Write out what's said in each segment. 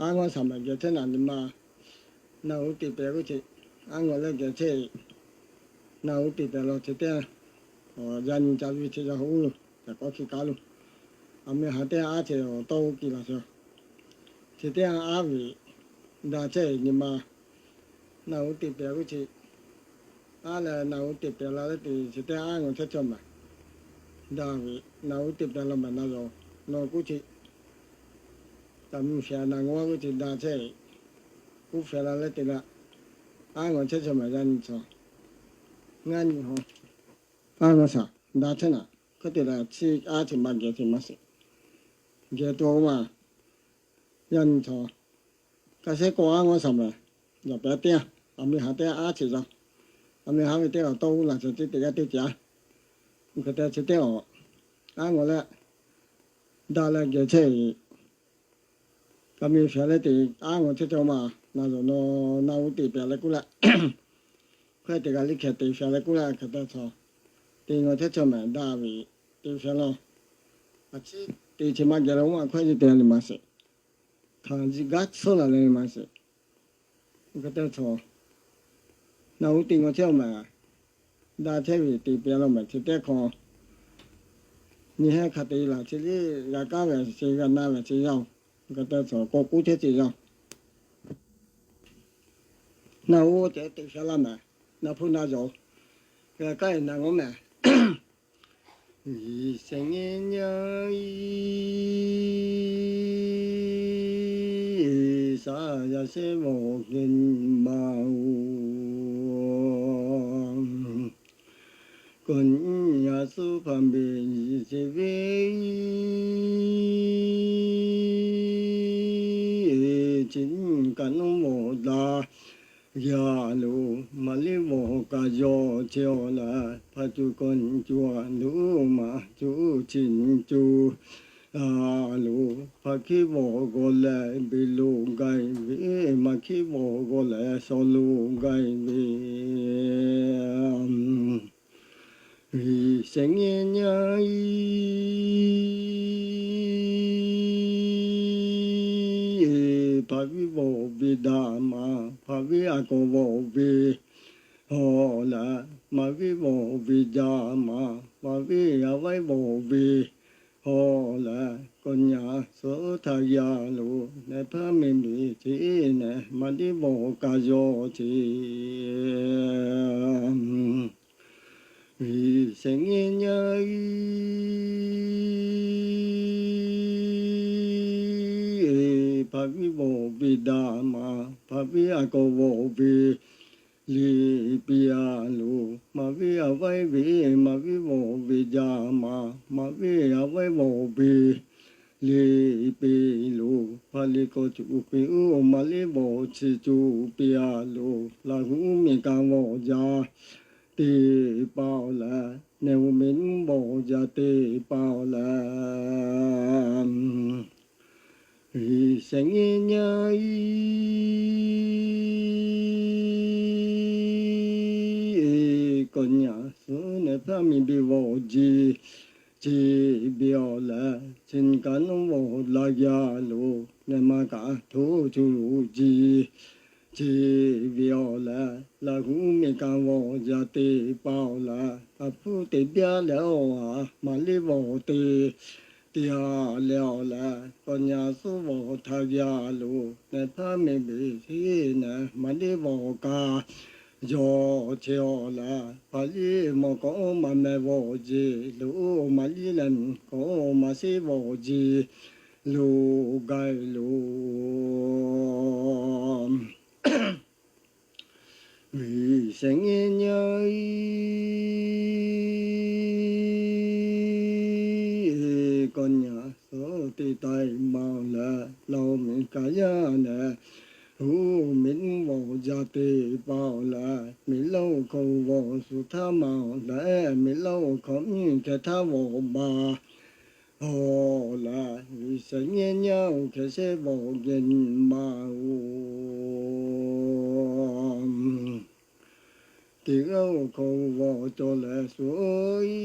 Aˉ ngawˉ shaˍ mehˍ geh chehˇ naˍ nyi ma, naˬ hu te pehˍ k'oˆ ce. Aˉ ngawˬ leh geh chehˇ, naˬ hu te pehˍ law ce teˇ, yaꞈ nyi ca ve ce yaˇ hu lo, ca k'awˇ hkiˇ kaˉ lo, aˬ miˬ ha teˇ aˉ ce awˬ tawˇ oˇ kiˬ laˬ ce. Ce teˇ aˉ ve daꞈ chehˇ nyi ma, naˬ hu te pehˍ k'oˆ ce. Aˉ leh naˬ hu te pehˍ la leh te ce teˇ aˉ ngawˬ chehˇ chaw mehˍ, daꞈ ve, naˬ hu te pehˍ la mehˍ na yaˬ, nawˬ k'oˆ ce. Taˍ miˬ shehˍ naˬ ngawˬ k'oˆ ce daꞈ chehˇ, k'oˆ shehˍ la leh te la, aˉ ngawˬ chehˇ chaw mehˍ yaˇ nyi chaw, ngaˇ nyi haw, aˉ ngawˬ shaˍ daꞈ chehˇ naˍ hk'e te la chi aˉ ce maˇ geh ce maˇ sheˍ, geh to ma, yaˇ nyi chaw, kaˇ shehˉ k'o aˉ ngawˬ shaˍ mehˍ, yaꞈ pehˍ teˇ aˉ, aˬ miˬ ha teˇ aˉ ce yaˇ, aˬ miˬ ha ve teˇ awˬ tawˇ oˇ laˬ ce teˇ te g'aˇ teˇ ce aˉ, hk'e te ce teˇ awˬ, aˉ ngawˬ leh daꞈ leh geh chehˇ ve, kaꞈ miˬ shehˍ leh te aˉ ngawˬ chehˇ chaw ma, na yaˬ nawˬ naˬ hu te pehˍ leh k'oˆ leh, hk'e te g'a liˇ hkeh te shehˍ leh k'oˆ leh hk'e te chaw, te ngawˬ chehˇ chaw mehˍ daꞈ ve, te shehˍ law, a ciˉ te ce maˇ geh la oˇ ma hk'e ce te le maˇ sheˍ, hkanˍ ji gaˇ tsuhˇ la leh maˇ sheˍ. Hk'e te chaw, naˬ hu te ngawˬ chehˇ mehˍ, daꞈ chehˇ ve te pehˍ law mehˍ ce teˇ hk'aw, nyi hehˉ hk'a te laˬ ce le, g'a kaˉ ve ce g'a na ve ce yaˇ-oˬ, hk'e te chaw k'awꞈ k'oˆ chehˇ ce yaˇ. Naˬ hu ce te shehˍ la mehˍ, naˬ hpu na yaˬ, g'a kaˉ ve na ngawˬ mehˍ. Yiˍ shehˍ nyi nyaˇ iˉ, shaˍ yaꞈ shehˍ vawˬ geh nyi ma oˬ. Kawꞈ nyi a suˉ hpaˇ mbe yiˍ ce ve, chi nyi kaꞈ nuˇ vawˬ daꞈ yaˇ lo, maˇ liˇ vawˬ kaꞈ yawˇ ce awˬ leh, hpaˇ cuˇ kawꞈ nyi cuˇ a luˉ maˇ cuˇ chi nyi cuˇ a lo, hpaˇ hkiˉ vawˬ g'awˬ leh beˬ lo gaˬ ve, maˇ hkiˉ vawˬ g'awˬ leh shaw lo gaˬ ve. Yiˍ shehˍ nyi nyaˇ iˉ, hpaˇ viˉ vawˬ ve daꞈ maˍ, hpaˇ viˉ a kawˬ vawˬ ve awˬ leh, maˇ viˉ vawˬ ve daꞈ maˍ, maˇ viˉ a vaiˉ vawˬ ve awˬ leh, kawꞈ nyi a suˉ htaˇ yaˇ lo, nehˬ hpaˇ miˬ miˬ ce nehˬ maˇ liˇ vawˬ kaꞈ yawˇ ce. Yiˍ shehˍ nyi nyaˇ iˉ, hpaˇ viˉ vawˬ ve daꞈ maˍ, hpaˇ viˉ a kawˬ vawˬ ve liꞈ piˇ a lo, maˇ viˉ a vaiˉ ve maˇ viˉ vawˬ ve daꞈ maˍ, maˇ viˉ a vaiˉ vawˬ ve liꞈ piˇ lo, hpaˇ liꞈ kawꞈ cuˇ piˇ oˬ, maˇ liˇ vawˬ chi cuˇ piˇ a lo, Laˇ huˉ miˬ kaꞈ vawˬ jaˇ teˇ hpaˍ awˬ leh, nehˬ uˉ miˬ nuˇ vawˬ jaˇ teˇ hpaˍ awˬ leh, Yiˍ shehˍ nyi nyaˇ iˉ, kawꞈ nyi a suˉ nehˬ hpaˇ miˬ biˇ vawˬ ji, ce biˇ awˬ leh, chi nyi kaꞈ nuˇ vawˬ la yaˇ lo, nehˬ ma kaꞈ htoꞈ cuˇ lo ji, ce biˇ awˬ leh, Laˇ huˉ miˬ kaꞈ vawˬ jaˇ teˇ hpaˍ awˬ leh, a hpuˇ te biˇ leh awˬ a maˇ liˇ vawˬ te, te a leh awˬ leh, kawꞈ nyi a suˉ vawˬ htaˇ yaˇ lo, nehˬ hpaˇ miˬ miˬ ce nehˬ maˇ liˇ vawˬ kaꞈ yawˇ ce awˬ leh, hpaˇ liˇ mawˬ kawꞈ maˇ meh vawˬ ji lo, maˇ liˇ leh kawꞈ maˇ shiˉ vawˬ ji lo gaˬ lo. Yiˍ shehˍ nyi nyaˇ iˉ, kawꞈ nyi a suˉ teˇ taiˍ ma awˬ leh, Laˇ huˉ miˬ kaꞈ yaˇ nehˬ, huˉ miˬ nuˇ vawˬ jaˇ teˇ hpaˍ awˬ leh, miˬ Laˇ huˉ hkawˇ vawˬ shu htaˇ ma awˬ leh, miˬ Laˇ huˉ hkawˇ miˬ hkeh htaˇ vawˬ ma awˬ leh, Yiˍ shehˍ nyi nyaˇ oˬ hkeh shehˍ vawˬ geh nyi ma oˬ. Teˇ g'aˇ oˬ hkawˇ vawˬ cawˬ leh shu iˉ,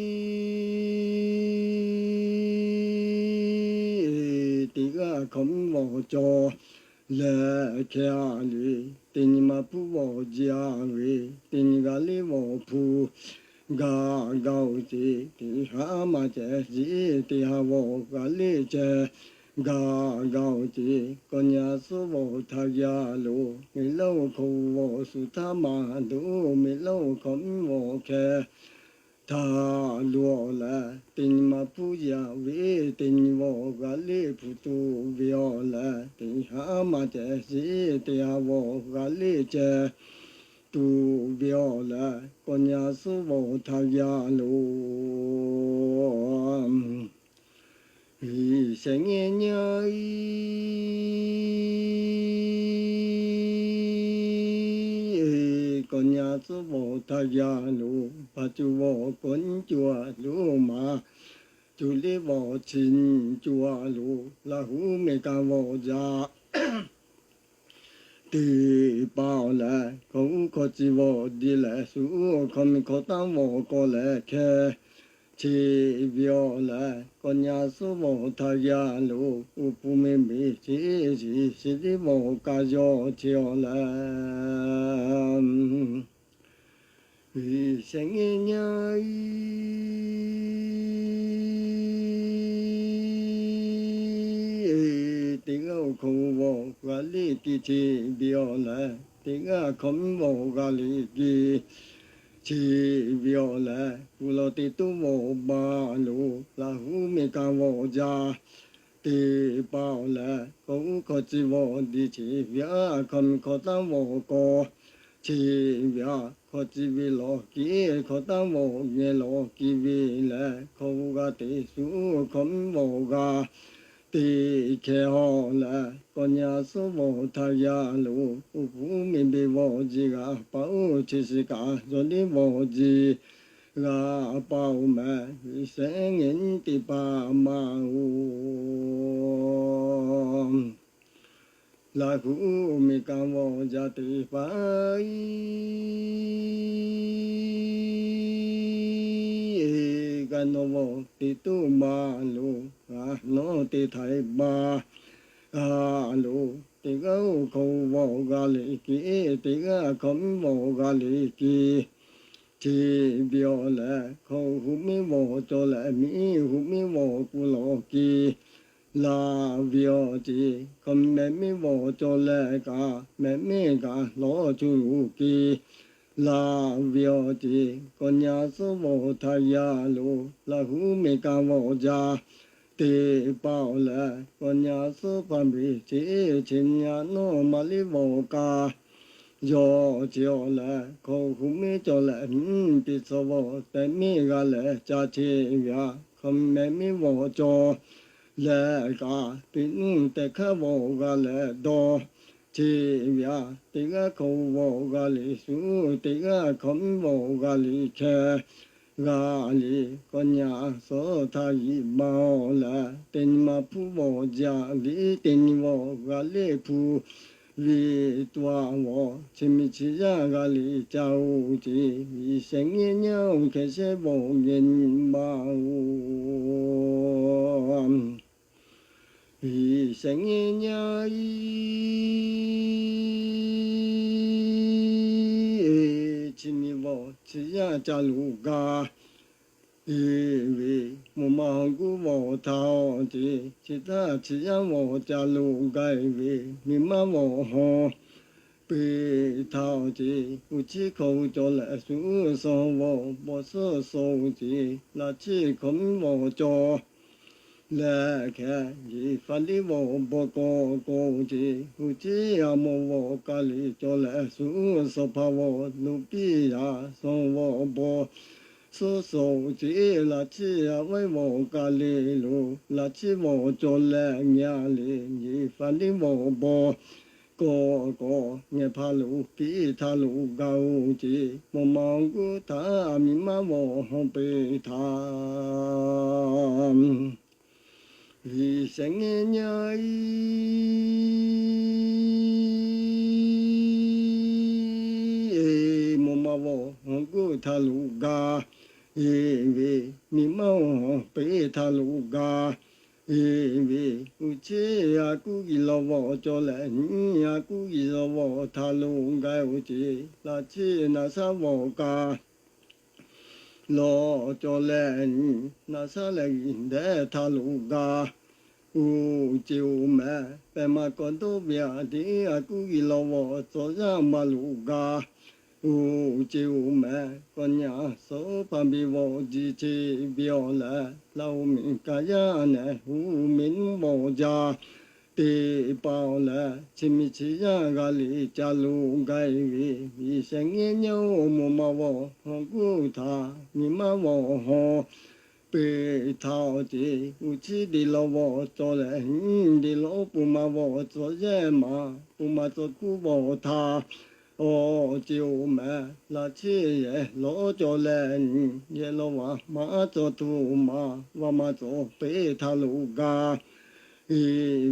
teˇ g'aˇ hkawˇ miˬ vawˬ cawˬ lehˬ hkeh a le. Teˇ nyi ma hpuˇ vawˬ ji a ve, teˇ nyi g'a liˇ vawˬ hpu gaˬ gaˬ-oˬ ce. Teˇ haˉ maˇ ceh ziˉ teˇ haˉ vawˬ g'a liˇ ceh gaˬ gaˬ-oˬ ce. Kawˇ nyi a suˉ vawˬ htaˇ yaˇ lo, miˬ lawˇ hk'aw vawˬ suˍ htaˇ maˇ doꞈ, miˬ lawˇ hk'aw mvuhˇ vawˬ hkeh htaˇ lo-aˬ leh, teˇ nyi ma hpuˇ yaˇ ve, teˇ nyi vawˬ g'a liˇ hpu tuˬ ve-aˬ leh, teˇ haˉ maˇ ceh ziˉ teˇ haˉ vawˬ g'a liˇ ceh tuˬ ve-aˬ leh, kawˇ nyi a suˉ vawˬ htaˇ yaˇ lo G'uiˬ shehˍ nyi nyi, kawˇ nyi a suˉ vawˬ htaˇ yaˇ lo, pa cuˇ vawˬ kawˇ nyi cuˇ a lo, maˍ cuˇ liˇ vawˬ chi nyi cuˇ a lo, Laˇ huˉ meh kaˇ vawˬ jaˇ teˇ hpaˍ-aˬ leh, hkawˇ uˉ hkawˇ ci vawˬ diˇ leh, suˉ hkawˇ miˬ hkawˇ taˉ vawˬ kawˆ leh hkeh cheˇ ve-aˬ leh, kawˇ nyi a suˉ vawˬ htaˇ yaˇ lo, uˉ puˇ meh meh cheˇ shiˍ shiˍ liˇ vawˬ kaˇ yawˇ cheˇ-aˬ leh, g'uiˬ shehˍ nyi nyi, teˇ g'aˇ awˬ hk'aw vawˬ g'a liˇ ki cheˇ ve-aˬ leh, teˇ g'aˇ hkawˇ mvuhˇ vawˬ g'a liˇ ki cheˇ ve-aˬ leh, kuˬ lawˬ teˇ tuˉ vawˬ ba lo, Laˇ huˉ meh kaˇ vawˬ jaˇ teˇ hpaˍ-aˬ leh, hkawˇ uˉ hkawˇ ci vawˬ diˇ cheˇ ve-aˬ, hkawˇ miˬ hkawˇ taˉ vawˬ kawˆ cheˇ ve-aˬ, hkawˇ ci ve lawˬ kiˇ hkawˇ taˉ vawˬ ngeh lawˬ kiˇ ve leh, hkawˇ g'a teˇ suˉ hkawˇ mvuhˇ vawˬ g'a teˇ hkeh-aˬ leh, kawˇ nyi a suˉ vawˬ htaˇ yaˇ lo, uˉ puˇ meh beˬ vawˬ ji g'a paˍ-oˬ, chi shiˍ kaꞈ yawˇ liˇ vawˬ ji g'a paˍ-oˬ meh, g'uiˬ shehˍ nyi teˇ hpaˍ maˇ-oˬ. Laˇ huˉ meh kaˇ vawˬ jaˇ teˇ hpaˍ, g'a nawˬ vawˬ teˇ tuˉ maˇ lo, g'a nawˬ teˇ htaiˍ maˇ lo, teˇ g'aˇ awˬ hk'aw vawˬ g'a liˇ ki, teˇ g'aˇ hkawˇ mvuhˇ vawˬ g'a liˇ ki cheˇ ve-aˬ leh, hkawˇ hu meh vawˬ cawˬ leh, miˬ hu meh vawˬ kuˬ lawˬ kiˇ laˇ ve-aˬ ce. Hkawˇ mehˍ meh vawˬ cawˬ leh kaꞈ, mehˍ meh kaꞈ lawˬ cuˇ luˬ kiˇ laˇ ve-aˬ ce. Kawˇ nyi a suˉ vawˬ htaˇ yaˇ lo, Laˇ huˉ meh kaˇ vawˬ jaˇ teˇ hpaˍ-aˬ leh, kawˇ nyi a suˉ hpaˍ meh cheˇ chi nyi a nawˬ maˇ liˇ vawˬ kaˇ yawˇ cheˇ-aˬ leh, hkawˇ hu meh cawˬ leh, mvuhˇ piˇ tcuh vawˬ tehꞈ meh g'a leh ca cheˇ ve-aˬ, hkawˇ mehˍ meh vawˬ cawˬ leh kaꞈ, piˇ nuˇ tehꞈ hk'aˇ vawˬ g'a leh dawˇ cheˇ ve-aˬ, teˇ g'aˇ hkawˇ vawˬ g'a liˇ suˉ, teˇ g'aˇ hkawˇ mvuhˇ vawˬ g'a liˇ hkeh g'a liˇ, kawˇ nyi a suˉ htaˇ yiˍ maˇ-aˬ leh, teˇ nyi ma hpuˇ vawˬ jaˇ liˇ, teˇ nyi vawˬ g'a liˇ hpu ve tuˬ-a vawˬ, chi miˬ chi yaˇ g'a liˇ ca-oˬ ce. G'uiˬ shehˍ nyi nyi, hkeh shehˍ vawˬ geh nyi maˇ-oˬ. G'uiˬ shehˍ nyi nyi, chi miˬ vawˬ chi yaˇ ca luˬ gaˇ ve, mvuhˇ ma hawˬ guˇ vawˬ htaˇ-aˬ ce. Chi htaˇ chi yaˇ vawˬ ca luˬ gaˇ ve, miˬ ma vawˬ hawˬ peˇ htaˇ-aˬ ce. Uˉ chiˉ hkawˇ cawˬ leh suˉ suh vawˬ bawˬ suhˉ suh-oˬ ce. Laꞈ chiˉ hkawˇ mvuhˇ vawˬ cawˬ leh hkeh, Yeˍ faˍ liˇ vawˬ bawˬ kawˆ kawˆ-oˬ ce. Uˉ chiˉ a mawˬ vawˬ ka liˇ cawˬ leh suˉ suh hpaˇ vawˬ nuˇ piˇ yaꞈ suh vawˬ bawˬ suhˉ suh-oˬ ce. Laꞈ chiˉ a vaiˉ vawˬ ka liˇ lo, laꞈ chiˉ vawˬ cawˬ leh nyi a liˇ, Yeˍ faˍ liˇ vawˬ bawˬ kawˆ kawˆ, ngeh hpaˇ lo piˇ htaˇ lo gaˇ-oˬ ce. Mvuhˇ ma guˇ htaˇ miˬ ma vawˬ hawˬ peˇ htaˇ, G'uiˬ shehˍ nyi nyi, mvuhˇ ma vawˬ hawˬ guˇ htaˇ lo gaˇ ve, miˬ ma vawˬ hawˬ peˇ htaˇ lo gaˇ Eˍ ve, uˉ chiˉ a kuˉ geh law vawˆ cawˬ leh nyi, a kuˉ geh law vawˆ htaꞈ lo gaˇ-oˬ ceˇ. Laꞈ chiˉ naꞈ shaˉ vawˆ kaꞈ lawˬ cawˬ leh nyi, naꞈ shaˉ leh g'uiˬ dehꞈ htaꞈ lo gaˇ-oˬ ceˇ-oˬ mehˍ. Pehˬ ma kawꞈ dawˇ ve aꞈ tiˉ a kuˉ geh law vawˆ cawˬ yaˇ maˇ lo gaˇ-oˬ ceˇ-oˬ mehˍ. Kawꞈ nyi a suhˉ hpaˇ biˇ vawˆ jiˇ ceˇ ve awˬ leh, Laˇ huˍ miˬ kaꞈ yaˇ nehˬ huˍ miˬ nuˇ vawˆ jaˇ teˇ hpaˍ awˬ leh, chi miˬ chi yaˇ g'a liꞈ ca lo gaˇ-e ve, iˉ shehˍ nyiˇ nyaˇ-oˬ, mvuhˇ ma vawˆ hawˉ guˇ htaꞈ nyi maˇ vawˆ haw peꞈ htaꞈ-oˬ ceˇ. Uˉ chiˉ deˇ law vawˆ cawˬ leh nyi, deˇ law pon ma vawˆ cawˬ yehˇ maˬ, pon ma cawˬ kuˉ vawˆ htaꞈ-oˬ ceˇ-oˬ mehˍ. Laꞈ chiˉ yehˬ law cawˬ leh nyi, yehˬ law vaꞈ maˇ cawˬ tuˬ maˍ, vaꞈ ma cawˬ peꞈ htaꞈ lo gaˇ-e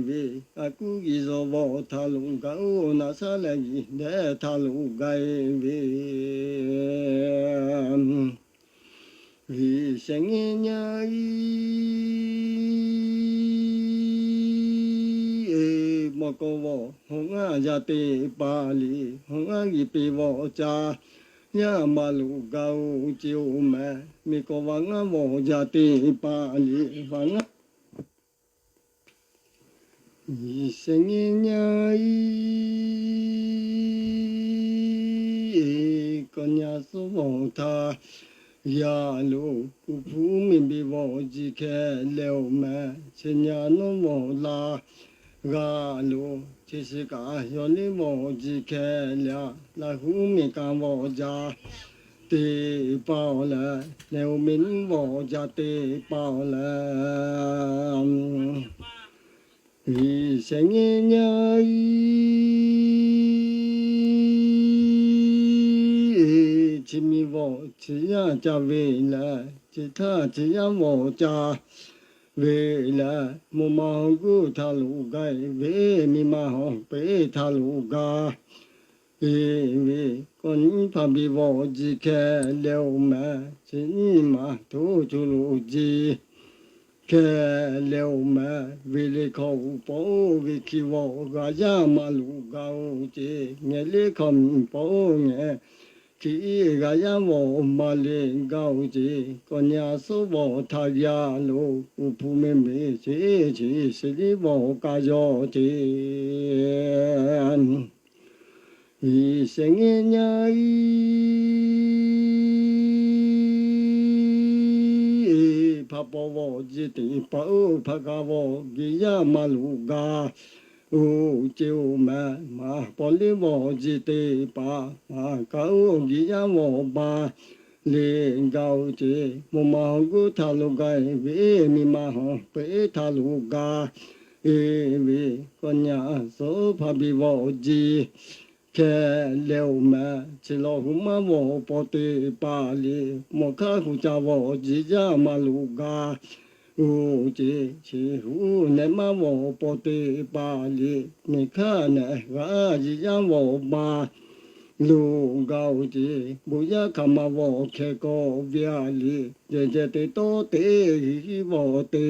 ve, a kuˉ geh law vawˆ htaꞈ lo gaˇ-oˬ, naꞈ shaˉ leh g'uiˬ dehꞈ htaꞈ lo gaˇ-e ve, iˉ shehˍ nyiˇ nyaˇ-iˉ, mawˇ kawˇ vawˆ hawˉ ngaˇ yaˇ teˇ hpaˍ liꞈ, hawˉ ngaˇ geh peˇ vawˆ caˇ yaˇ maˇ lo gaˇ-oˬ ceˇ-oˬ mehˍ. Miˬ kawꞈ vaꞈ ngaˇ vawˆ yaˇ teˇ hpaˍ liꞈ, vaꞈ ngaˇ iˉ shehˍ nyiˇ nyaˇ-iˉ, kawꞈ nyi a suhˉ vawˆ htaꞈ g'a lo, uˉ hpu miˬ biˇ vawˆ jiˇ hkeh leh-oˬ mehˍ. Chi nyi a nuˇ vawˆ laˇ g'a lo, chi shiˍ kaꞈ yawˇ liˇ vawˆ jiˇ hkeh leh a, Laˇ huˍ miˬ kaꞈ vawˆ jaˇ teˇ hpaˍ awˬ leh, nehˬ huˍ miˬ nuˇ vawˆ jaˇ teˇ hpaˍ awˬ leh, iˉ shehˍ nyiˇ nyaˇ-iˉ, chi miˬ vawˆ chi yaˇ caˇ ve leh, chi htaˇ chi yaˇ vawˆ caˇ ve leh, mvuhˇ ma hawˉ guˇ htaꞈ lo gaˇ-e ve, miˬ ma hawˉ peꞈ htaꞈ lo gaˇ-e ve, kawꞈ nyi hpaˇ biˇ vawˆ jiˇ hkeh leh-oˬ mehˍ. Chi nyiˇ maˬ htoꞈ cho lo jiˇ hkeh leh-oˬ mehˍ. Ve liꞈ hkawˇ uˉ pawˆ-oˬ, ve hkiˇ vawˆ g'a yaˇ maˇ lo gaˇ-oˬ ceˇ. Ngehˬ liꞈ hkawˇ miˬ pawˆ-oˬ, ngehˬ hkiˇ g'a yaˇ vawˆ maˇ le gaˇ-oˬ ceˇ. Kawꞈ nyi a suhˉ vawˆ htaꞈ g'a lo, uˉ hpu miˬ miˬ chi chi shiˍ liˇ vawˆ kaꞈ yawˇ ceˇ. Iˉ shehˍ nyiˇ nyaˇ-iˉ, hpaˇ paw vawˆ jiˇ teˇ hpaˍ-oˬ, hpaˇ kaꞈ vawˆ geh yaˇ maˇ lo gaˇ-oˬ ceˇ-oˬ mehˍ. Maˇ paw liˇ vawˆ jiˇ teˇ hpaˍ, maˇ kaꞈ-oˬ geh yaˇ vawˆ maˇ le gaˇ-oˬ ceˇ. Mvuhˇ ma hawˉ guˇ htaꞈ lo gaˇ-e ve, miˬ ma hawˉ peꞈ htaꞈ lo gaˇ-e ve, kawꞈ nyi a suhˉ hpaˇ biˇ vawˆ jiˇ hkeh leh-oˬ mehˍ. Chi lawˬ huˍ maˇ vawˆ paw teˇ hpaˍ liꞈ, mawˬ hkaˇ huˍ ca vawˆ jiˇ yaˇ maˇ lo gaˇ-oˬ ceˇ. Chi huˍ nehˬ maˇ vawˆ paw teˇ hpaˍ liꞈ, miˬ hkaˇ nehˬ g'aˇ jiˇ yaˇ vawˆ maˇ lo gaˇ-oˬ ceˇ. Bon yaˇ hk'aˬ ma vawˆ hkeh kawˆ ve a liꞈ, jehˬ jehˬ te tawˇ te hiˆ hiˆ vawˆ te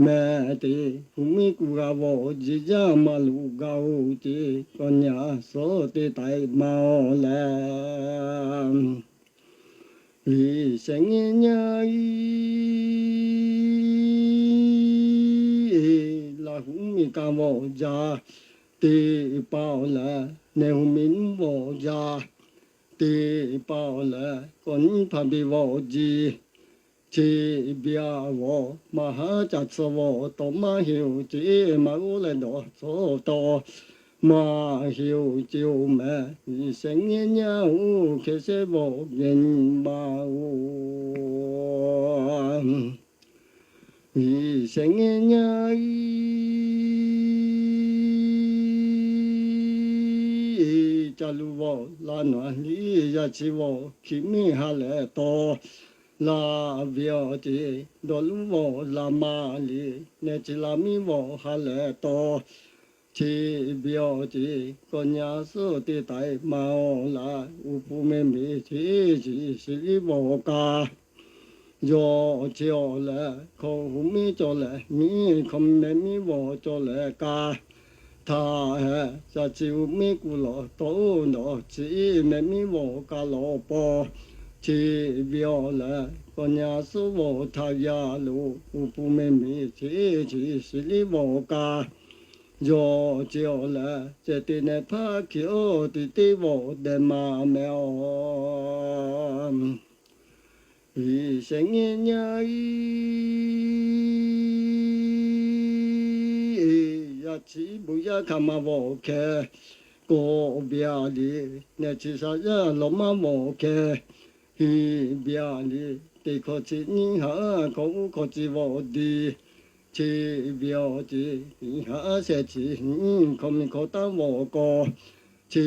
mehˍ te, huˍ miˇ kuˬ g'a vawˆ jiˇ yaˇ maˇ lo gaˇ-oˬ ceˇ. Kawꞈ nyi a suhˉ teˇ taiˍ maˇ-oˬ leh, iˉ shehˍ nyiˇ nyaˇ-iˉ, Laˇ huˍ miˬ kaꞈ vawˆ jaˇ teˇ hpaˍ awˬ leh, nehˬ huˍ miˬ nuˇ vawˆ jaˇ teˇ hpaˍ awˬ leh, kawꞈ nyi hpaˇ biˇ vawˆ jiˇ chi biˇ a vawˬ, maˇ haˉ ca tsuhˇ vawˬ tawꞈ maˇ heˆ-oˬ ceˇ. Maˇ g'uˇ leh dawˬ tsuhˇ tawꞈ maˇ heˆ-oˬ ceˇ-oˬ mehˍ. Iˉ shehˍ nyiˇ nyaˇ-oˬ, hkeh shehˇ vawˆ geh nyi maˇ-oˬ. Iˉ shehˍ nyiˇ nyaˇ-iˉ, ca lu vawˬ laˇ naˬ liˇ, yaˇ chi vawˬ hkiˬ miˇ ha lehˬ taw laˇ ve awˬ ceˇ. Dawˬ luˉ vawˬ laˇ maˇ liˇ, nehˬ chi laˇ miˇ vawˬ ha lehˬ taw chi biˇ awˬ ceˇ. Kawꞈ nyi a suhˉ teˇ taiˍ maˇ-oˬ leh, uˉ hpu miˬ miˬ chi chi shiˍ liˇ vawˬ kaꞈ Yawˇ chi awˬ lehˬ, hkawˇ hu miˉ cawˬ leh miˉ, hkawˇ meh miˉ vawˬ cawˬ leh ka. Htaˇ hehˉ shaˍ chi hu miˉ kuˬ lawˬ tawˇ oˇ nawˬ, chi meh miˉ vawˬ ka lawˬ paw. Chi ve awˬ lehˬ, kawˇ nyi suhˉ vawˬ htaꞈ yaˇ lo, uˉ puˍ meh miˬ chi chi shiˍ liˇ vawˬ ka. Yawˇ chi awˬ lehˬ, ceh te neh hpaˇ hkiˬ oˇ teˇ teˇ vawˬ dehꞈ maˍ meh awˬ. Viꞈ shehˍ nyiˇ nyaˇ iˉ, yaˇ chi buꞈ yaˇ hk'aˬ ma vawˬ hkeh, kawˆ ve a liꞈ neh chi sha yaˇ lawˬ maˇ vawˬ hkeh, hiˆ ve a liꞈ teˇ hkawˇ chi nyiˇ haꞈ, hkawˇ uˉ hkawˇ chi vawˬ diˬ. Chi ve awˬ ceˬ, hiˆ haꞈ shehˍ chi hiˆ, hkawˇ miˬ hkawˇ taˉ vawˬ kawˬ. Chi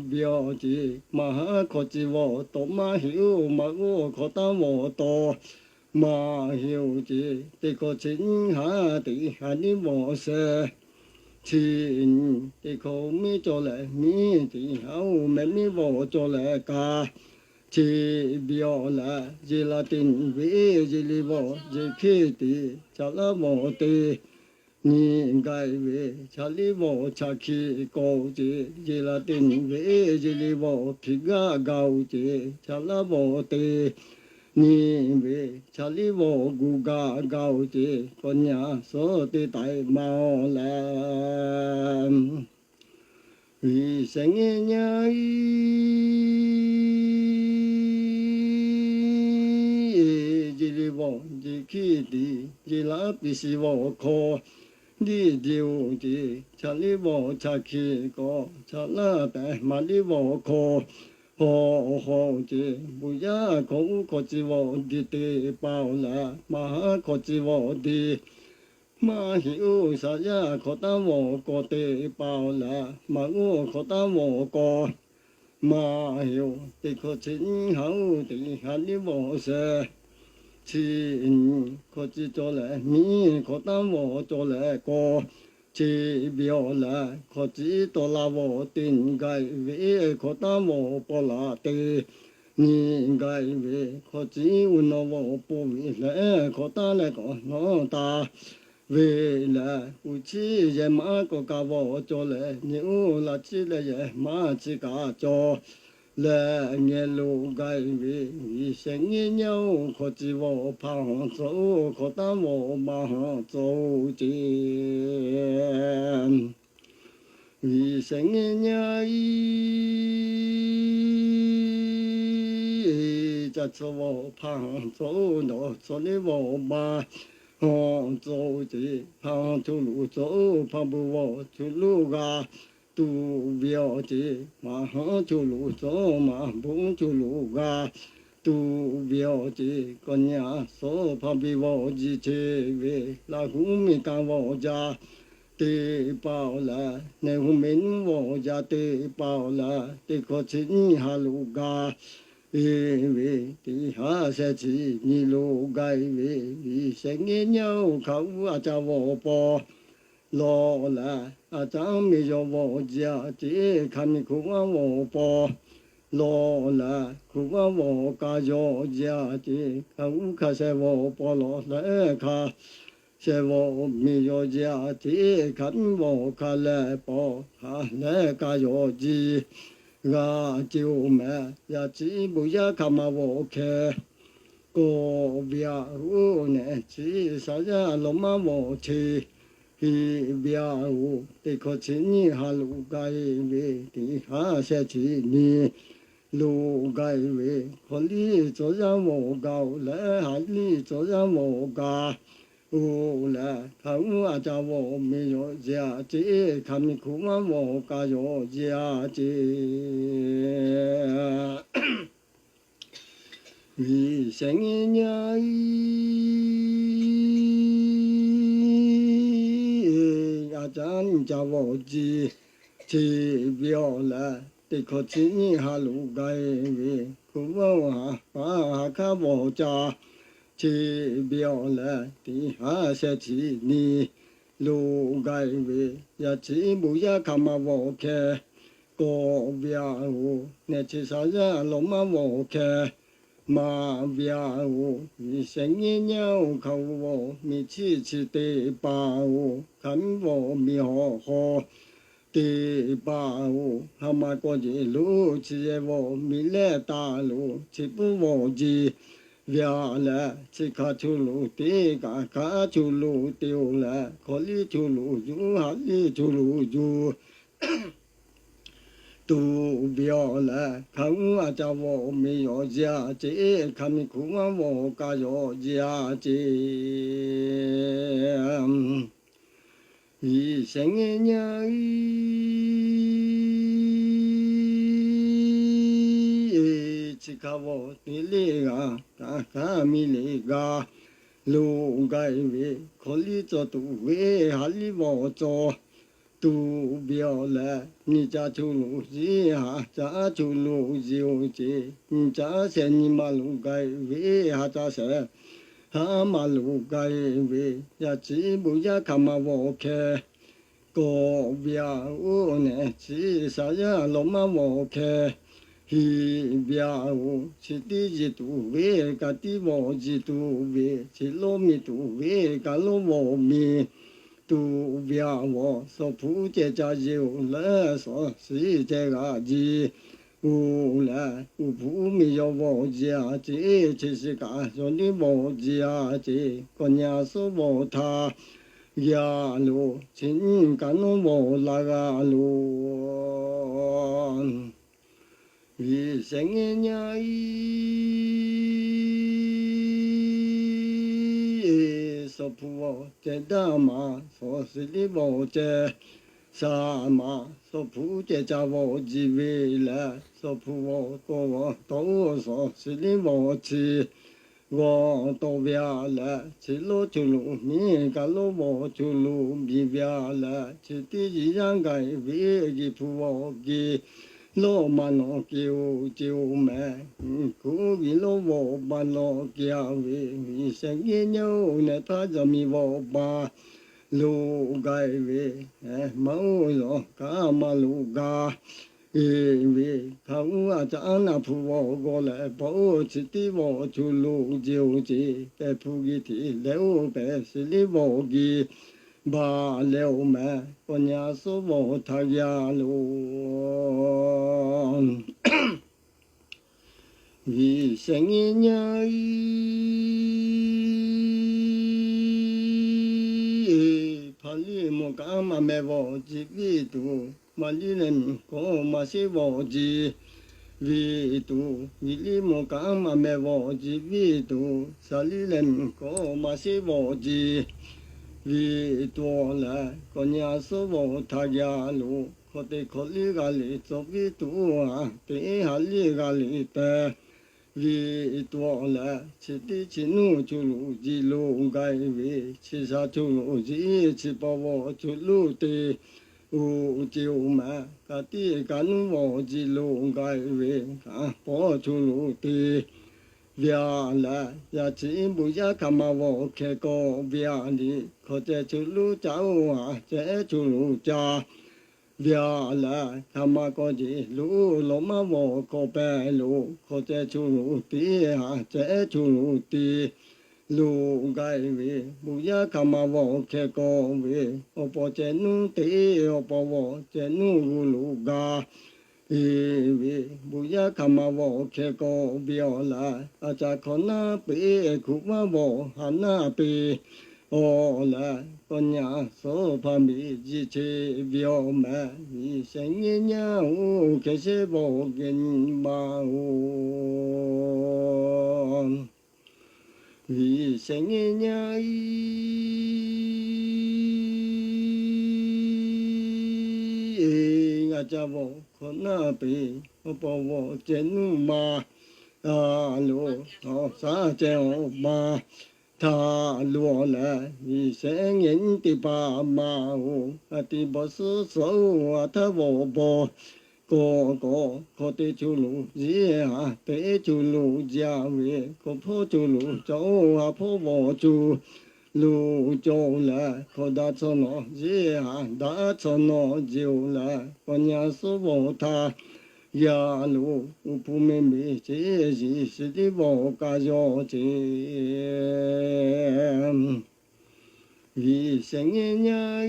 ve awˬ ceˬ, maˍ haˉ hkawˇ chi vawˬ tawˍ maˇ heˆ oˇ, maˍ oˇ hkawˇ taˉ vawˬ tawˍ. Maˇ heˆ oˇ ceˬ, teˇ hkawˇ chi nyiˇ haꞈ, teˇ haꞈ liˇ vawˬ shehˍ. Chi nyi teˇ hkawˇ miˉ cawˬ leh miˉ, teˇ haꞈ oˇ meh miˉ vawˬ cawˬ leh ka. Chi ve awˬ lehˬ, yeˬ la teˇ nyi ve, yeˬ liˇ vawˬ yeˬ hkiˇ tiꞈ chaꞈ laˇ vawˬ te. Nyi gaˬ ve chaꞈ liˇ vawˬ chaꞈ hkiˆ kawˆ ceˬ, yeˬ la teˇ nyi ve, yeˬ liˇ vawˬ hkiˆ gaˇ gaˬ oˇ ceˬ, chaꞈ laˇ vawˬ te. Nyi ve chaꞈ liˇ vawˬ gu gaˇ gaˬ oˇ ceˬ, kawˇ nyi suhˉ teˇ taiˍ maˍ awˬ leh. Viꞈ shehˍ nyiˇ nyaˇ iˉ, yeˬ liˇ vawˬ yeˬ hkiˇ tiꞈ, yeˬ la piˇ shiˍ vawˬ hkawˇ diˇ diˇ oˇ ceˬ, chaꞈ liˇ vawˬ chaꞈ hkiˆ kawˆ, chaꞈ laˇ pehˍ maˍ liˇ vawˬ hkawˇ. Hawˆ hawˆ ceˬ, buꞈ yaˇ hkawˇ uˉ hkawˇ chi vawˬ diˬ teˇ paˍ awˬ lehˬ, maˍ haˉ hkawˇ chi vawˬ diˬ. Maˇ heˆ oˇ shaˍ yaˇ hkawˇ taˉ vawˬ kawˬ teˇ paˍ awˬ lehˬ, maˍ oˇ hkawˇ taˉ vawˬ kawˬ. Maˇ heˆ oˇ teˇ hkawˇ chi nyiˇ haꞈ oˇ, teˇ haꞈ liˇ vawˬ shehˍ. Chi nyi hkawˇ chi cawˬ leh miˉ, hkawˇ taˉ vawˬ cawˬ leh kawˬ. Chi ve awˬ lehˬ, hkawˇ chi tawˆ la vawˬ teˇ nyi gaˬ ve, hkawˇ taˉ vawˬ paw laˬ te. Nyi gaˬ ve hkawˇ chi uˉ nawˬ vawˬ paw ve leh, hkawˇ taˉ leh kawˬ nawˉ taˍ ve lehˬ, uˉ chiˇ yehˬ maˇ kawˆ kaꞈ vawˬ cawˬ leh, nyi oˇ laꞈ chiˇ leh yehˬ maˇ chi kaꞈ cawˬ leh, ngeh lo gaˬ ve, viꞈ shehˍ nyiˇ nyaˇ oˇ hkawˇ chi vawˬ hpaˇ haw tcuh oˇ, hkawˇ taˉ vawˬ maˇ haw tcuh oˇ ceˬ. Viꞈ shehˍ nyiˇ nyaˇ iˉ, ca tcuh vawˬ hpaˇ haw tcuh oˇ, nawˬ tcuh liˇ vawˬ maˇ haw tcuh oˇ ceˬ. Hpaˇ haw cuˇ luˬ tcuh oˇ, hpaˇ bvuhꞈ vawˬ cuˇ luˬ g'a tuˬ ve awˬ ceˬ, maˍ haˉ cuˇ luˬ tcuh oˇ, maˍ bvuhꞈ cuˇ luˬ g'a tuˬ ve awˬ ceˬ, kawˇ nyi suhˉ hpaˇ biˇ vawˬ jiˇ ceˬ ve, Laˇ huˉ miˬ kaˇ vawˬ jaˇ teˇ paˍ awˬ lehˬ, nehˬ huˉ meh nuˉ vawˬ jaˇ teˇ paˍ awˬ lehˬ, teˇ hkawˇ chi nyiˇ haꞈ lo gaˬ ve, teˇ haꞈ shehˍ chi nyi lo gaˬ ve, viꞈ shehˍ nyiˇ nyaˇ oˇ hkaꞈ uˉ a ca vawˬ paw lawˬ leh, a ca miˬ yawˬ vawˬ jaˇ ceˬ, hk'a miˬ hkuꞈ vaˇ vawˬ paw lawˬ leh, hkuꞈ vaˇ vawˬ ka yawˬ jaˇ ceˬ, hk'a uˉ hk'a shehˍ vawˬ paw lawˬ leh, hk'a shehˍ vawˬ miˬ yawˬ jaˇ ceˬ, hk'a miˬ vawˬ ka leh paw hk'a leh ka yawˬ jiˇ g'a ceˬ oˬ meh. Yaˇ chi buꞈ yaˇ hk'aˬ ma vawˬ hkeh kawˆ ve a oˬ, neh chi sha yaˇ lawˬ maˇ vawˬ cheˬ heˆ ve a oˬ, teˇ hkawˇ chi nyiˇ haꞈ lo gaˬ ve, teˇ haꞈ shehˍ chi nyi lo gaˬ ve, hkawˇ liˇ tcuh yaˇ vawˬ gaˬ oˬ leh, haꞈ liˇ tcuh yaˇ vawˬ gaˬ oˬ leh, hk'a uˉ a ca vawˬ miˬ yawˬ jaˇ ceˬ, hk'a miˬ hkuꞈ vaˇ vawˬ ka yawˬ jaˇ ceˬ. Viꞈ shehˍ nyiˇ nyaˇ iˉ, a ca nyi ca vawˬ jiˇ ceˬ ve awˬ leh, teˇ hkawˇ chi nyiˇ haꞈ lo gaˬ ve, hkuꞈ vaˇ haꞈ paˍ haꞈ hkaˉ vawˬ ca ceˬ ve awˬ leh, teˇ haꞈ shehˍ chi nyi lo gaˬ ve, yaˇ chi buꞈ yaˇ hk'aˬ ma vawˬ hkeh kawˆ ve a oˬ, neh chi sha yaˇ lawˬ maˇ vawˬ hkeh maˍ ve-a oˬ. Miˬ shehˍ nyiˇ nyaˇ oˬ, hk'a-oˬ miˬ chiˇ chi teˇ hpaˍ oˬ, hk'aˬ miˉ vawˬ miˬ hawˬ hawˬ teˇ hpaˍ oˬ, ha ma kawˇ jeˬ lo chi yehˬ vawˬ miˬ lehˇ taˍ lo, chi puiˉ vawˬ jeˬ ve-a leh, chi hk'a chu loꞈ teˇ kaꞈ hk'aˉ chu loꞈ te-oˬ leh, hkawꞈ liˇ chu loꞈ yuˬ, ha liˇ chu loꞈ yuˬ tuˬ ve-a leh, hk'a uˉ a ca vawˬ miˬ yawˬ jia ce, hk'a miˬ hkuꞈ maˇ vawˬ kaꞈ yawˬ jia ce. Miˬ shehˍ nyiˇ nyaˇ chi hk'a vawˬ teˇ leˇ g'aˇ kaꞈ hk'a miˬ leˇ g'a loꞈ gaˇ ve, hkawꞈ liˇ cawˬ tuˬ ve, ha liˇ vawˬ cawˬ tuˬ ve-a leh, nyi ca chu loꞈ yeˬ, ha ca chu loꞈ yeˬ-oˬ ce. Nyi ca shehˍ nyi ma loꞈ gaˇ ve, ha ca shehˍ ha ma loꞈ gaˇ ve, yaꞈ chi bon yaˇ hk'a ma vawˬ hkeh kawꞈ ve-a oˬ nehˬ, chi shaˍ yaˇ lawˬ maˇ vawˬ hkeh heˍ ve-a oˬ. Chi tiˉ yeˬ tuˬ ve, ka tiˉ vawˬ yeˬ tuˬ ve, chi lonˉ miˬ tuˬ ve, ka lonˉ vawˬ miˬ tuˬ ve-a vawˬ. Shawˍ hpu ceh ca yeˬ-oˬ leh, shawˍ shiˍ ceh g'a jeˬ-oˬ leh, uˬ hpu miˬ yawˬ vawˬ jeˬ-a ce, chi shiˍ kaꞈ yawˬ neˇ vawˬ jeˬ-a ce. Kawꞈ nyi a suˉ vawˬ htaˇ g'a loˬ, chi nyiˇ kaꞈ nawˉ vawˬ la g'a loˬ. Miˬ shehˍ nyiˇ nyaˇ shawˍ hpu vawˬ ceh daˇ maˍ, shawˍ shiˍ liˇ vawˬ ceh shaˍ maˍ, shawˍ hpu ceh ca vawˬ jeˬ ve leh, shawˍ hpu vawˬ kawꞈ vawˬ tawˆ-oˬ, shawˍ shiˍ liˇ vawˬ chi g'awˬ tawˆ ve-a leh, chi lonˉ chu loꞈ miˬ, ka lonˉ vawˬ chu loꞈ miˬ ve-a leh, chi tiˉ yeˬ yaˇ gaˬ ve, yeˬ hpu vawˬ geh lonˉ ma nawˬ keh-oˬ ce-oˬ mehˍ. Kuˬ geh lonˉ vawˬ ma nawˬ keh-a ve, miˬ shehˍ nyiˇ nyaˇ-oˬ nehˬ htaˇ yaꞈ miˬ vawˬ ma loꞈ gaˇ ve, maˇ oˇ yawˬ kaꞈ maˇ loꞈ gaˇ ve, hk'a uˉ a ca aˉ naˆ hpu vawˬ g'awˬ leh paˆ-oˬ, chi tiˉ vawˬ chu loꞈ jeˬ-oˬ ce. Pehˬ hpu geh hteꞈ leh-oˬ, pehˬ shiˍ liˇ vawˬ geh baˬ leh-oˬ mehˍ. Kawꞈ nyi a suˉ vawˬ htaˇ g'a loˬ. Miˬ shehˍ nyiˇ nyaˇ hpaˍ liˇ mawˬ kaꞈ maˇ meh vawˬ jeˬ ve tuˬ, maˍ liˇ leh miˬ kawꞈ maˇ sheˉ vawˬ jeˬ ve tuˬ, viˬ liˇ mawˬ kaꞈ maˇ meh vawˬ jeˬ ve tuˬ, shaˍ liˇ leh miˬ kawꞈ maˇ sheˉ vawˬ jeˬ ve tuˬ-a leh, kawꞈ nyi a suˉ vawˬ htaˇ g'a loˬ. Hkawꞈ te hkawꞈ liˇ g'a liꞈ cawˬ ve tuˬ, ha te ha liˇ g'a liꞈ te ve tuˬ-a leh, chi tiˉ chi nuˇ chu loꞈ jeˬ loꞈ gaˇ ve, chi sha chu loꞈ jeˬ, chi paw vawˬ chu loꞈ te-oˬ ce-oˬ mehˍ. Ka tiˉ ka nuˇ vawˬ jeˬ loꞈ gaˇ ve, ka paw chu loꞈ te ve-a leh, yaꞈ chi bon yaˇ hk'a ma vawˬ hkeh kawꞈ ve-a liꞈ, hkawꞈ ceh chu loꞈ ca-oˬ, ha ceh chu loꞈ ca ve-a leh, hk'a ma kawˇ jeˬ loꞈ lawˬ maˇ vawˬ kawꞈ pehˍ loˬ. Hkawꞈ ceh chu loꞈ te, ha ceh chu loꞈ te loꞈ gaˇ ve, bon yaˇ hk'a ma vawˬ hkeh kawꞈ ve, awˬ paw ceh nuˇ te, awˬ paw vawˬ ceh nuˇ g'uˇ loꞈ gaˇ ve, bon yaˇ hk'a ma vawˬ hkeh kawꞈ ve-a leh, a ca hkawꞈ naˉ peˍ hkuꞈ maˇ vawˬ ha naˉ peˍ-a leh, kawꞈ nyi a suˉ hpaˍ miˬ jeˬ che ve-a mehˍ. Miˬ shehˍ nyiˇ nyaˇ-oˬ hkeh sheˉ vawˬ geh nyi ma-oˬ. Miˬ shehˍ nyiˇ nyaˇ g'a ca vawˬ hkawꞈ naˉ peˍ, awˬ paw vawˬ ceh nuˇ ma loˬ, awˬ shaˉ ceh awˬ ma htaꞈ loˬ-a leh, miˬ shehˍ nyiˇ nyi teˇ hpaˍ ma-oˬ, a ti bawˬ suhˉ suhˉ-oˬ, a htaˇ vawˬ bawˬ kawꞈ kawꞈ, hkawꞈ te chu loꞈ jeˬ, ha te chu loꞈ jeˬ-a ve, hkawꞈ hpawˇ chu loꞈ cawˬ-oˬ, ha hpawˇ vawˬ chu loꞈ cawˬ-oˬ leh, hkawꞈ daꞈ chaw nawꞈ jeˬ, ha daꞈ chaw nawꞈ jeˬ-oˬ leh, kawꞈ nyi a suˉ vawˬ htaˇ yaˇ lo, uˉ hpu meh meh ce, yeˬ shiˍ tiˉ vawˬ kaˇ yaw ce. Viꞈ shehˍ ngehˇ nyaˇ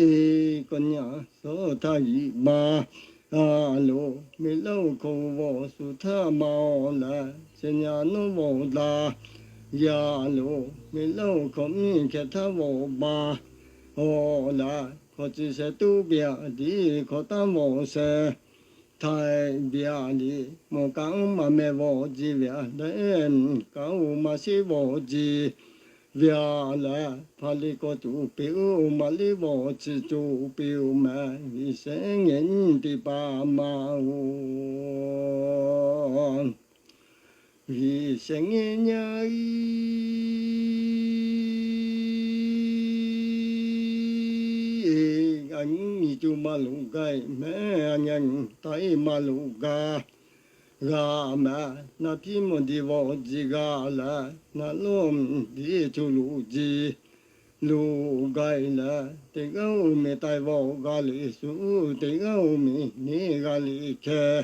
iˉ, kaw nyaˇ suhˉ htaˇ yiꞈ ma, a lo, meh laˇ oˇ hkawꞈ vawˬ shu htaˇ ma awˬ leh, shehˍ nyaˇ nawˉ vawˬ daꞈ, yaˇ lo, meh laˇ oˇ hkawꞈ miˇ hkeh htaˇ vawˬ ba, awˬ leh, hkawꞈ ce sheh tuˉ ve aꞈ tiˉ hkawꞈ tanˇ vawˬ sheh, htaiˍ ve aꞈ liꞈ mawˬ kaꞈ uˉ maˬ meh vawˬ ji ve aꞈ leh, kaꞈ oˇ maˇ sheˉ vawˬ ji ve aꞈ leh, hpa liꞈ k'awꞈ tuˬ peꞈ oˇ maˍ liˇ vawˬ chi tuˬ peꞈ oˇ meh, viꞈ shehˍ ngehˇ nyiˇ teˇ hpaˍ ma oˬ. Viꞈ shehˍ ngehˇ nyaˇ iˉ, a nyi nyi co maˇ loꞈ gaˇ meh, a nyi nyi taˇ iˉ maˇ loꞈ gaˇ g'a meh, naˍ piˇ mawˬ diˬ vawˬ ji g'a leh, naˍ lonˉ diˬ co loꞈ ji loꞈ gaˇ leh, teˇ g'aˇ oˇ miˬ taiˍ vawˬ g'a liꞈ shu, teˇ g'aˇ oˇ miˬ neˇ g'a liꞈ hkeh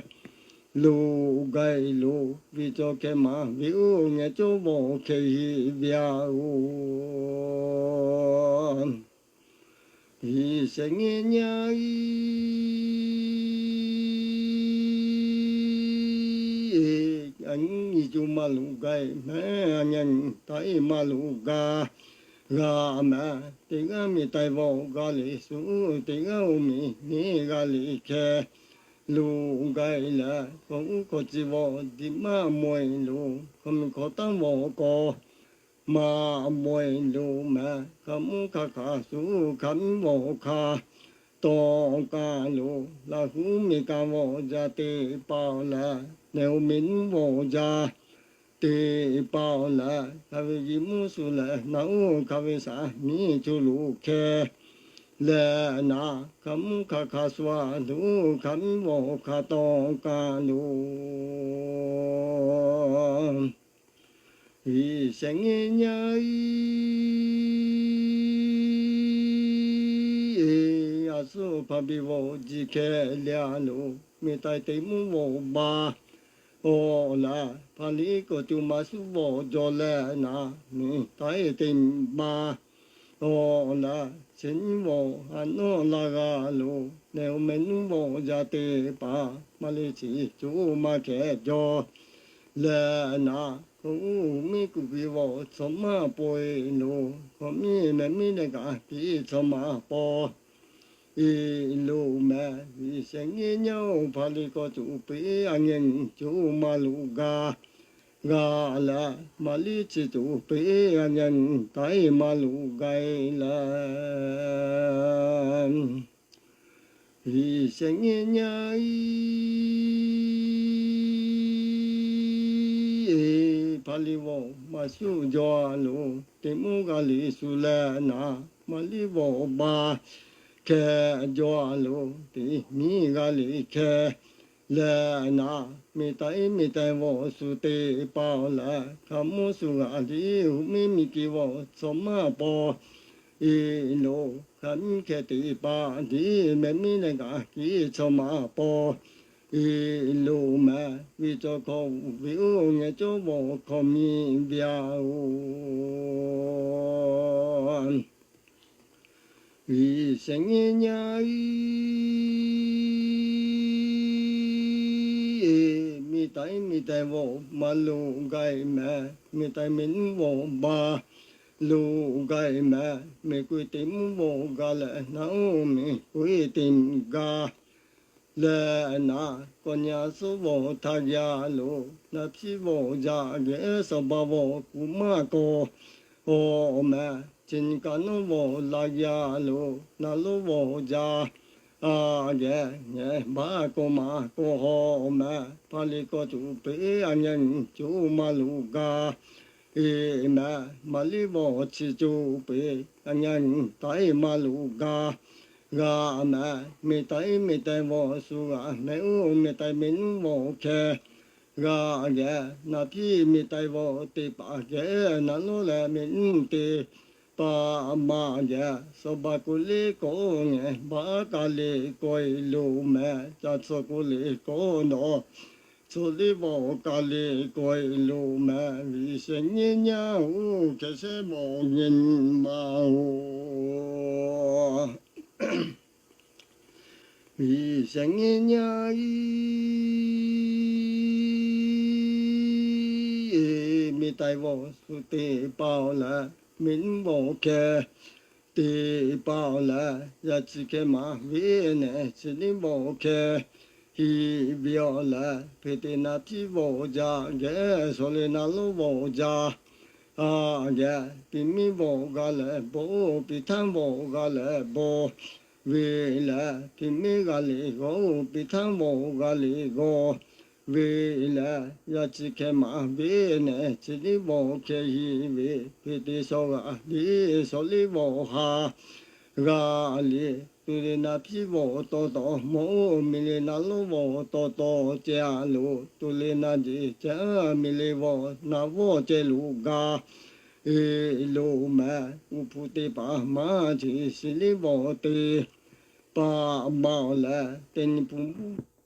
loꞈ gaˇ lo, viꞈ cawˬ hkeh maˍ ve oˇ ngeh cawˇ vawˬ hkeh heˆ ve aꞈ oˬ. Viꞈ shehˍ ngehˇ nyaˇ iˉ, a nyi nyi co maˇ loꞈ gaˇ meh, a nyi nyi taˇ iˉ maˇ loꞈ gaˇ g'a meh, teˇ g'aˇ miˬ taiˍ vawˬ g'a liꞈ shu, teˇ g'aˇ oˇ miˬ neˇ g'a liꞈ hkeh loꞈ gaˇ leh, k'awꞈ uˉ hkawꞈ ci vawˬ diꞈ maˇ mawˬ e lo, hkawꞈ miˬ hkawꞈ tanˇ vawˬ k'awꞈ maˇ mawˬ e lo meh, hk'a mvuhˇ hk'a hk'aˬ shu hk'a mvuhˇ vawˬ hk'a tawˆ kaˇ lo, Laˇ huˍ miˬ kaˇ vawˬ jaˇ teˇ hpaˍ leh, nehˬ oˇ miˬ nuˇ vawˬ jaˇ teˇ hpaˍ leh, hk'a ve yiˬ mvuhˇ shu leh naˍ oˇ hk'a ve shaˍ miˇ co loꞈ hkeh leh naˍ, hk'a mvuhˇ hk'a hk'aˬ shu a lo, hk'a mvuhˇ vawˬ hk'a tawˆ kaˇ lo. Viꞈ shehˍ ngehˇ nyaˇ iˉ, a suhˉ hpa biˇ vawˬ ji hkeh leh a lo, miˬ taiˍ teˇ mvuhˇ vawˬ ba awˬ leh, hpa liꞈ k'awꞈ co maˇ suhˉ vawˬ jaw leh naˍ, miˬ taiˍ teˇ mvuhˇ ba awˬ leh, chi nyiˇ vawˬ a nawˉ la g'a lo, nehˬ oˇ meh nuˇ vawˬ jaˇ teˇ hpaˍ, maˇ liˇ chi co maˇ hkeh jaw leh naˍ, k'awꞈ uˉ miˉ kuˬ piˇ vawˬ chaw maˇ paw e lo, k'awꞈ miˇ meh miˇ leh kaꞈ piˇ chaw maˇ paw e lo meh, viꞈ shehˍ ngehˇ nyaˇ oˇ hpa liꞈ k'awꞈ tuˬ peꞈ a nyi nyi co maˇ loꞈ gaˇ g'a leh, maˇ liˇ chi tuˬ peꞈ a nyi nyi taˇ iˉ maˇ loꞈ gaˇ leh, viꞈ shehˍ ngehˇ nyaˇ iˉ, hpa liꞈ vawˬ maˇ shuˆ jaw a lo, teˇ mvuhˇ g'a liꞈ shu leh naˍ, maˇ liˇ vawˬ ba hkeh jaw a lo, teˇ miˇ g'a liꞈ hkeh leh naˍ, miˬ taiˍ miˬ taiˍ vawˬ shu teˇ hpaˍ leh, hk'a mvuhˇ shu g'aꞈ liꞈ hu miˇ miˬ kiˇ vawˬ chaw maˇ paw e lo, hk'a miˇ hkeh teˇ hpaˍ liꞈ meh miˇ leh kaꞈ kiˇ chaw maˇ paw e lo meh, viꞈ cawˬ hkawꞈ uˉ ve oˇ ngeh cawˇ vawˬ hkawꞈ miˇ ve aꞈ oˬ. Viꞈ shehˍ ngehˇ nyaˇ iˉ, miˬ taiˍ miˬ taiˍ vawˬ maˇ loꞈ gaˇ meh, miˬ taiˍ miˬ nuˇ vawˬ ba loꞈ gaˇ meh, miˬ kuˬ teˇ mvuhˇ vawˬ gaˇ leh naˍ oˇ miˬ kuˬ teˇ mvuhˇ gaˇ leh naˍ, k'awꞈ nyi a suhˉ vawˬ htaˇ g'a lo, naˍ piˇ vawˬ jaˇ geh shaˍ ba vawˬ kuˬ maˇ k'aw awˬ meh, chi nyi kaꞈ nawˉ vawˬ la g'a lo, naˍ lonˉ vawˬ jaˇ a geh, ngeh baˆ k'aw maˇ k'aw awˬ meh, hpa liꞈ k'awꞈ tuˬ peꞈ a nyi nyi co maˇ loꞈ gaˇ e meh, maˇ liˇ vawˬ chi co peꞈ a nyi nyi taˇ iˉ maˇ loꞈ gaˇ g'a meh, miˬ taiˍ miˬ taiˍ vawˬ shu g'aꞈ meh oˇ miˬ taiˍ miˬ nuˇ vawˬ hkeh g'a geh, naˍ piˇ miˬ taiˍ vawˬ teˇ hpaˍ geh, naˍ lonˉ leh miˬ nuˇ teˇ paˍ maˍ geh, saˍ baˍ k'oꞈ liˇ k'awꞈ ngeh, baˆ kaˍ liˍ k'awꞈ e lo meh, ca tcuh k'oꞈ liˍ k'awꞈ nawˬ, tcuh liˇ vawˬ kaˍ liˍ k'awꞈ e lo meh, viꞈ shehˍ nyiˇ nyaˇ oˬ, hkeh shehˉ vawˬ nyi ma oˬ. Viꞈ shehˍ nyiˇ nyaˇ iˉ, miˬ taiˍ vawˬ suˍ teˇ paˍ leh, miˬ nyiˇ vawˬ hkeh teˇ paˍ leh, yaꞈ ciˬ hkeh maˍ ve nehˬ, chi nyiˇ vawˬ hkeh hiˍ ve awˬ leh, hpeꞈ teꞈ naˍ hpiˇ vawˬ jaˇ geh, shawˍ le naˍ lonˉ vawˬ jaˇ geh, piˍ miˇ vawˬ g'a leh bon, piˍ htaˇ vawˬ g'a leh bon ve leh, piˍ miˇ g'a le g'awˇ, piˍ htaˇ vawˬ g'a le g'awˇ ve leh, yaꞈ ciˬ hkeh maˍ ve nehˬ, chi nyiˇ vawˬ hkeh hiˍ ve, hpeꞈ teꞈ shawˍ g'aꞈ le, shawˍ liˇ vawˬ ha g'a le, tuˍ le naˍ hpiˇ vawˬ taw taw mawˬ, miˬ le naˍ lonˉ vawˬ taw taw ceh a lo, tuˍ le naˍ jeˬ ceh, miˬ le vawˬ naˍ vawˇ ceh lo ga e lo meh, uˉ hpu teˇ paˍ maˍ ce, shiˍ liˇ vawˬ teˇ paˍ maˍ awˬ leh, teˇ nyi hpu mvuhˇ